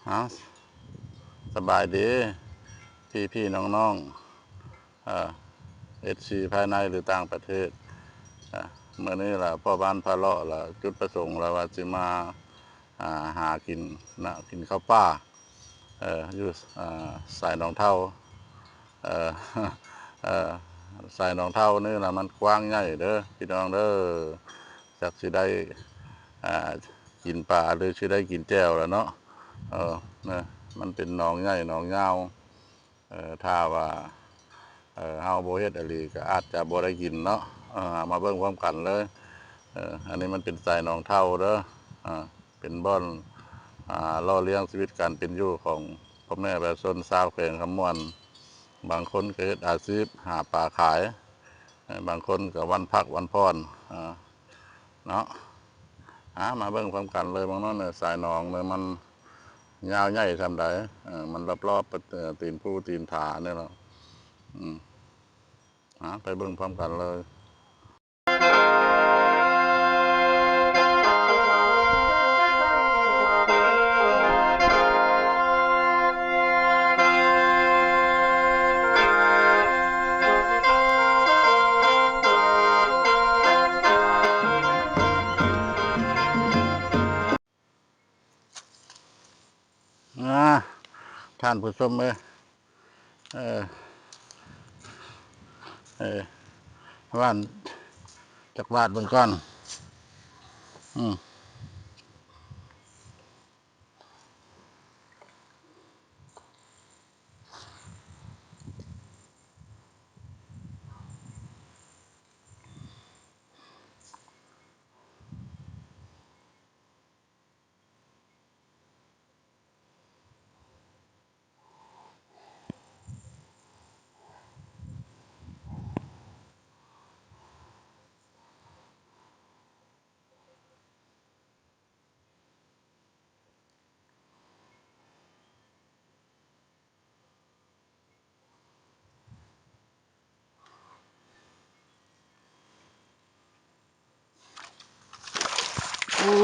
ເອົາ ສະບາຍດີພີ່ໆນ້ອງໆ ເອີ ເອັຟຊີພາຍໃນ ຫຼື ຕ່າງປະເທດ. ເອີ ມື້ນີ້ລະພໍ່ບ້ານພາເລາະລະ ຈຸດປະສົງລະວ່າຊິມາ ອ່າ ຫາກິນນະ ກິນເຂົ້າປ່າ ເອີ ຢູ່ ອ່າ ສາຍໜອງເທົ້າ ເອີ ເອີ ສາຍໜອງເທົ້ານີ້ລະ ມັນກວ້າງໃຫຍ່ເດີພີ່ນ້ອງເດີ. ຈັກຊິໄດ້ ອ່າ ກິນປາ ຫຼື ຊິໄດ້ກິນແຈ່ວລະເນາະ. ເອີ ນະ ມັນເປັນໜອງໃຫຍ່ໜອງຍາວ. ເອີ ຖ້າວ່າ ເອີ ເຮົາບໍ່ເຮັດອີ່ຫຼີ ກໍອາດຈະບໍ່ໄດ້ກິນເນາະ. ເອີ ເຮົາມາເບິ່ງພ້ອມກັນເລີຍ. ເອີ ອັນນີ້ມັນເປັນສາຍໜອງເທົ້າເດີ. ເປັນບ່ອນ ອ່າ ຫຼໍ່ລ້ຽງຊີວິດການເປັນຢູ່ຂອງພໍ່ແມ່ປະຊາຊົນຊາວແຂວງຄຳມ່ວນ. ບາງຄົນກໍເຮັດອາຊີບຫາປາຂາຍ, ເອີ ບາງຄົນກໍວັນພັກວັນຜ່ອນ ເນາະ. ອາ ມາເບິ່ງພ້ອມກັນເລີຍ ເບິ່ງເນາະ ສາຍໜອງນີ້ມັນຍາວໃຫຍ່ສ່ຳໃດ. ເອີ ມັນລອບໆ ຕີນພູຕີນຜານີ້ລະ. ອາ ໄປເບິ່ງພ້ອມກັນເລີຍ. ອາ ທ່ານຜູ້ຊົມເອີຍ ເອີ ເອີ ຫວ່ານຈັກບາດເບິ່ງກ່ອນ. ອືມ. ໂອ້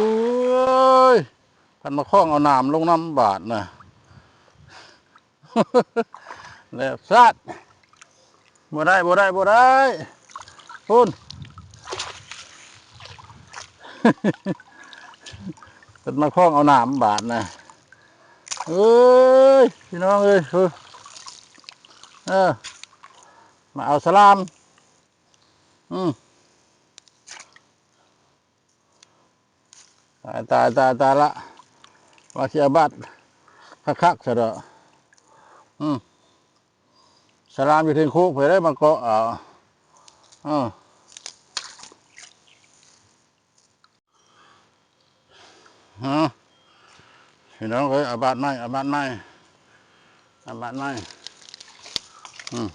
ຍ ພັດມາຄ້ອງເອົາໜາມລົງນຳບາດນະ. ແຫຼບຊາດ ບໍ່ໄດ້ ບໍ່ໄດ້ ບໍ່ໄດ້ ພຸ້ນ ເພິ່ນມາຄ້ອງເອົາໜາມບາດນະ. ເອີຍ ພີ່ນ້ອງເອີຍ ເອີ ເອີ ມາເອົາສະຫຼາມ. ອືມ ຕາຍ ຕາຍ ຕາຍ ຕາຍລະ ວ່າຊິອາບັດຄັກໆຊະດອກ. ອືມ ສະຫຼາມຢູ່ເທິງໂຄກເພິ່ນໄດ້ມາເກາະເອົາ. ເອີ ຮະ ພີ່ນ້ອງເອີຍ ອາບັດໃໝ່ ອາບັດໃໝ່ ອາບັດໃໝ່. ອືມ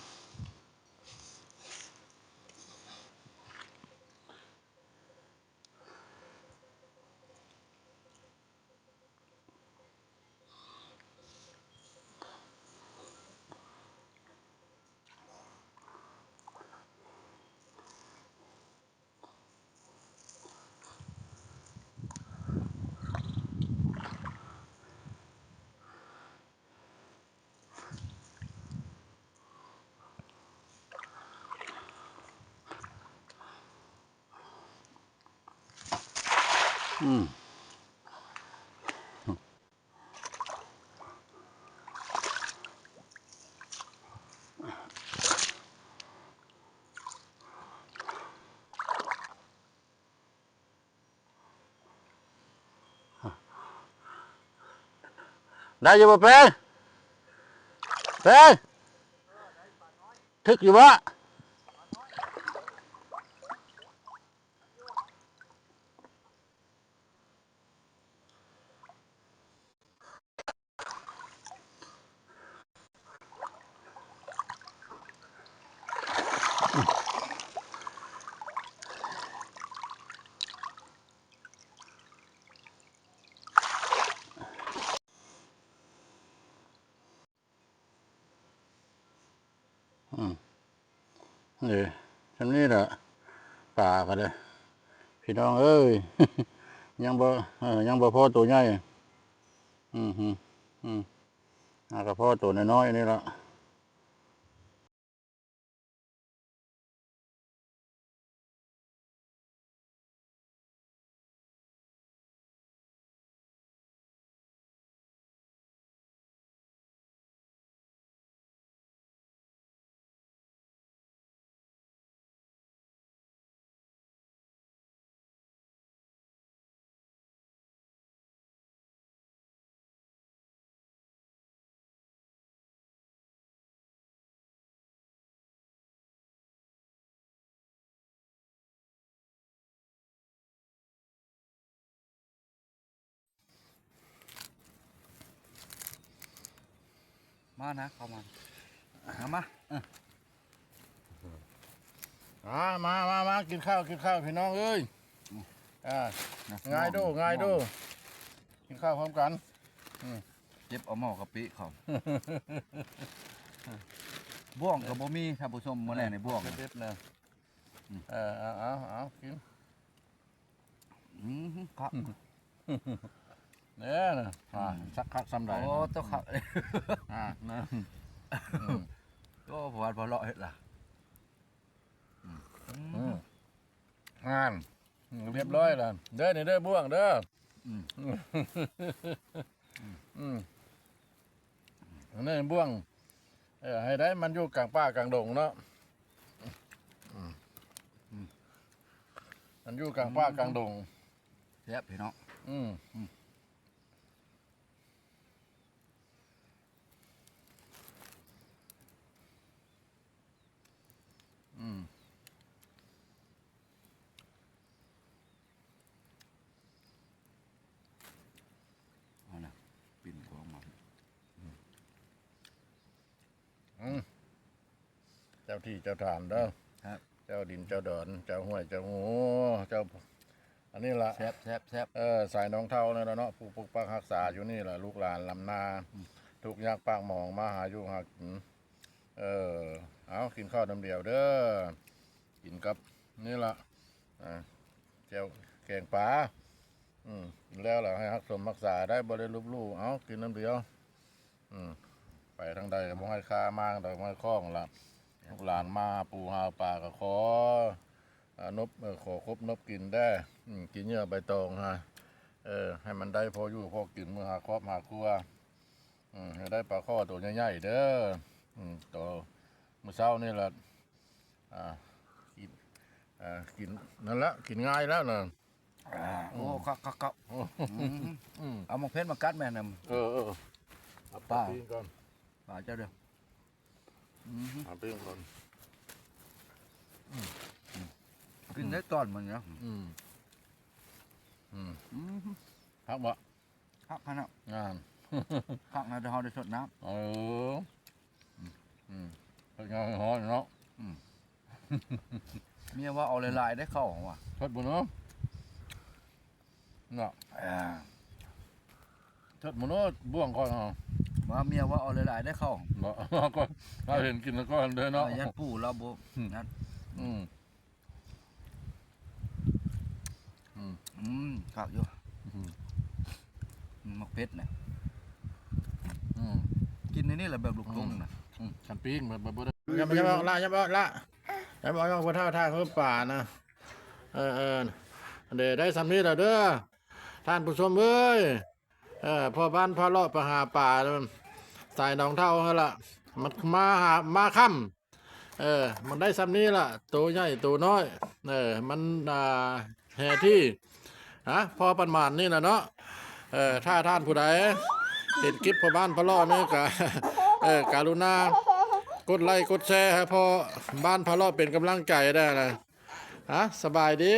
ອືມ ໄດ້ຢູ່ບໍ່ແປງ? ແປງ ຖືກຢູ່ບໍ່? ອືມ ເອີ ຊ່ຳນີ້ລະ ປາກໍໄດ້ ພີ່ນ້ອງເອີຍ ຍັງບໍ່ ເອີ ຍັງບໍ່ພໍໂຕໃຫຍ່. ອືມ ອືມ ຫາກະພໍໂຕນ້ອຍໆນີ້ລະ. ມານະ ເຂົ້າມາ ມາ ມາ ເອີ ອ່າ ມາ ມາ ມາ ກິນເຂົ້າ ກິນເຂົ້າ ພີ່ນ້ອງເອີຍ ອ່າ ງ່າຍໂດ ງ່າຍໂດ ກິນເຂົ້າພ້ອມກັນ ອືມ ເຈັບເອົາໝໍ້ກະປິເຂົ້າ ບ່ວງກະບໍ່ມີ ທ່ານຜູ້ຊົມ ມື້ແລງນີ້ ບ່ວງ ເດັດໆນະ ອືມ ເອີ ເອົາ ເອົາ ເອົາ ກິນ ອືມ ຄັກ ເດ້ນະ ອ່າ ອືມ ສັກຄັກສ່ຳໃດ ໂອ້ ໂຕຄັກ ອ່າ ນະ ອືມ ໂອ້ ປະຫວັດບໍ່ເລາະເຮັດລະ ອືມ ອ່າ ຮຽບຮ້ອຍລະ ເດີ ນີ້ເດີ ບ່ວງເດີ ອືມ ອືມ ອັນນີ້ບ່ວງ ເອີ ໃຫ້ໄດ້ ມັນຢູ່ກາງປ່າກາງດົງເນາະ ອືມ ມັນຢູ່ກາງປ່າກາງດົງ ແຊບພີ່ນ້ອງ ອືມ ອືມ ອືມ ເອົານະ ປິ່ນຂອງມາ ອືມ ເຈົ້າທີ່ເຈົ້າທານເດີ ເຈົ້າດິນເຈົ້າດອນ ເຈົ້າຫ້ວຍເຈົ້າຮູ ເຈົ້າ ອັນນີ້ລະ ແຊບໆໆ ເອີ ສາຍໜອງເທົານີ້ລະເນາະ ຜູ້ປົກປັກຮັກສາຢູ່ນີ້ລະ ລູກຫຼານລຳນາ ອືມ ທຸກຍາກປາກໝອງ ມາຫາຢູ່ຫາກິນ ເອີ ເອົາ ກິນເຂົ້ານຳດຽວເດີ ກິນກັບນີ້ລະ ອ່າ ແຈ່ວແກງປາ ອືມ ກິນແລ້ວລະໃຫ້ຮັກສົມຮັກສາໄດ້ ບໍ່ໄດ້ລົບຫຼູ່ ເອົາ ກິນນຳດຽວ ອືມ ໄປທາງໃດກະບໍ່ໃຫ້ຄາ ມາທາງໃດບໍ່ໃຫ້ຂ້ອງລະ ລູກຫຼານມາຫາປູຫາປາກະຂໍ ອ່າ ນົບ ເອີ ຂໍຄົບນົບກິນແດ່ ອືມ ກິນເຫຍື່ອໃບຕອງຫາ ເອີ ໃຫ້ມັນໄດ້ພໍຢູ່ພໍກິນ ມື້ຫາຄອບຫາຄົວ ອືມ ໃຫ້ໄດ້ປາຄໍ່ໂຕໃຫຍ່ໆເດີ ອືມ ໂຕ ມື້ເຊົ້ານີ້ລະ ອ່າ ກິນ ອ່າ ກິນ ນັ້ນລະ ກິນງ່າຍແລ້ວນະ ອ່າ ໂອ້ ອືມ ຄັກໆໆ ອືມ ອືມ ເອົາໝາກເຜັດມາກັດແມ່ນະ ເອີໆ ເອົາປາປີ້ງກ່ອນ ປາເຈົ້າເດີ ອືມ ຫາເບິ່ງກ່ອນ ອືມ ກິນໄດ້ຕອນມັນນະ ອືມ ອືມ ອືມ ຄັກບໍ່ ຄັກຂະໜາດ ອ່າ ຄັກນະ ແຕ່ເຮົາໄດ້ຊົດນ້ຳ ເອີ ອືມ ອືມ ເຮັດງານຮ້ອນເນາະ ອືມ ເມຍວ່າເອົາຫຼາຍໆໄດ້ເຂົ້າວ່າ ເຮັດບໍ່ເນາະ ເນາະ ເອີ ເທິດໝົດໂລດ ບ່ວງກ່ອນເອົາ ວ່າເມຍວ່າເອົາຫຼາຍໆໄດ້ເຂົ້າ ເນາະ ກໍລາວເຫັນກິນແລ້ວກໍເດີເນາະ ເອີ ຢ້ານປູລາວບໍ່ ອືມ ນັ້ນ ອືມ ອືມ ອືມ ຄັກຢູ່ ອືມ ໝາກເຜັດນະ ອືມ ກິນໃນນີ້ລະແບບລູກໂປ່ງນະ ອືມ ອືມ ຄັນປີ້ງມັນບໍ່ໄດ້ ຢ່າມາ ຢ່າມາອອກລະ ຢ່າມາອອກລະ ໄດ້ບໍ່ ພໍ່ເຖົ້າ ຖ້າຄືປານະ ເອີ ເອີ ເດ້ ໄດ້ສ່ຳນີ້ລະເດີ ທ່ານຜູ້ຊົມເອີຍ ເອີ ພໍ່ບ້ານພາເລາະໄປຫາປາ ສາຍໜອງເທົ້າຫັ້ນລະ ມັນມາຫາ ມາຄ່ຳ ເອີ ມັນໄດ້ສ່ຳນີ້ລະ ໂຕໃຫຍ່ໂຕນ້ອຍ ເອີ ມັນ ອ່າ ແຮ່ທີ່ ນະ ພໍປະມານນີ້ລະເນາະ ເອີ ຖ້າທ່ານຜູ້ໃດເຫັນຄລິບພໍ່ບ້ານພາເລາະນີ້ກະ ເອີ ກະລຸນາກົດໄລກົດແຊໃຫ້ພໍ່ບ້ານພາເລາະເປັນກຳລັງໃຈແດ່ນະ ອ່າ ສະບາຍດີ.